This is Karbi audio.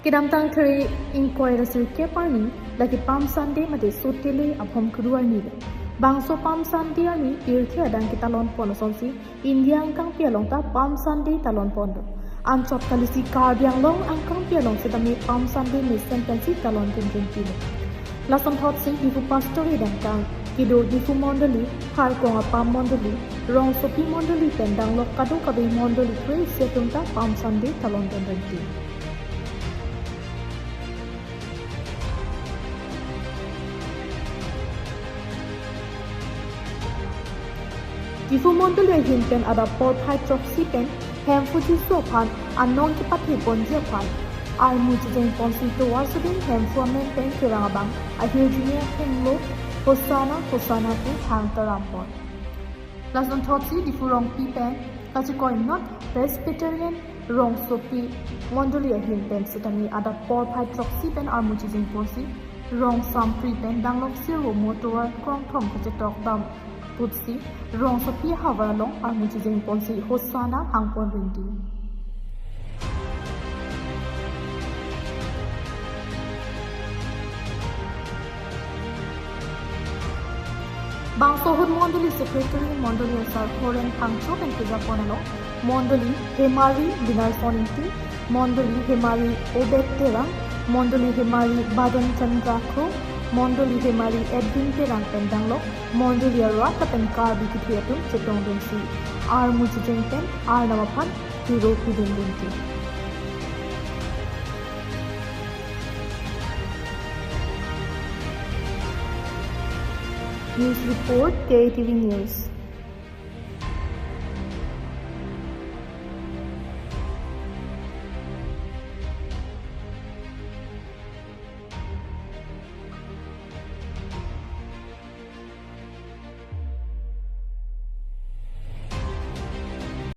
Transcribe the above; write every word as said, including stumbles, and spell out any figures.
Kedamtang Three ingkoi ra sirkep arni lake Palm Sunday mate Sotele abhom kedo arni lo. Bangso Palm Sunday arni tirthe adang ketalon pon asonsi India angkangpi along ta Palm Sunday talon pon do. Anchot kalisi Karbi Anglong angkangpi along setame Palm Sunday mesen pensi talon dun rinti lo. Lasonthotsi Diphu Pastorate angkang kedo Diphu Mondoli, Harkong a-Palm Mondoli, Rongsopi Mondoli pen danglok kadokave Mondoli kre-isi atum ta Palm Sunday talon dun rinti. Diphu Mondoli ahin pen adap porphai throksi pen Hemphu Jisu aphan anong kepathe ponji aphan armu chejeng ponsi tovar suding Hemphu amen pen kerang abang ahirjume akhenglo Hosanna, Hosanna pu hang taram pon. Lasonthotsi Diphu Rongpi pen kachekoi North Presbyterian Rongsopi Mondoli ahin pen setame adap porphai throksi pen armu chejeng ponsi Rongsampri pen danglok sirvo mo tovar krongthom kachetok dam putsi Rongsopi havar along armu chejeng ponsi Hosanna hang pon rinti. Bangso ahut Mondoli Secretary Mondoli asar Horen Phangcho pen kejapon along Mondoli Hemari Binarson Ingti, Mondoli Hemari Obed Terang, Mondoli Hemari Badan Chandra Kro, Mondoli Hemari Edwin Terang pen danglok Mondoli arat lapen Karbi kethe atum chetong dunsi armu chejeng pen Arnam aphan kiro pidun rinti. News report, K A T V News.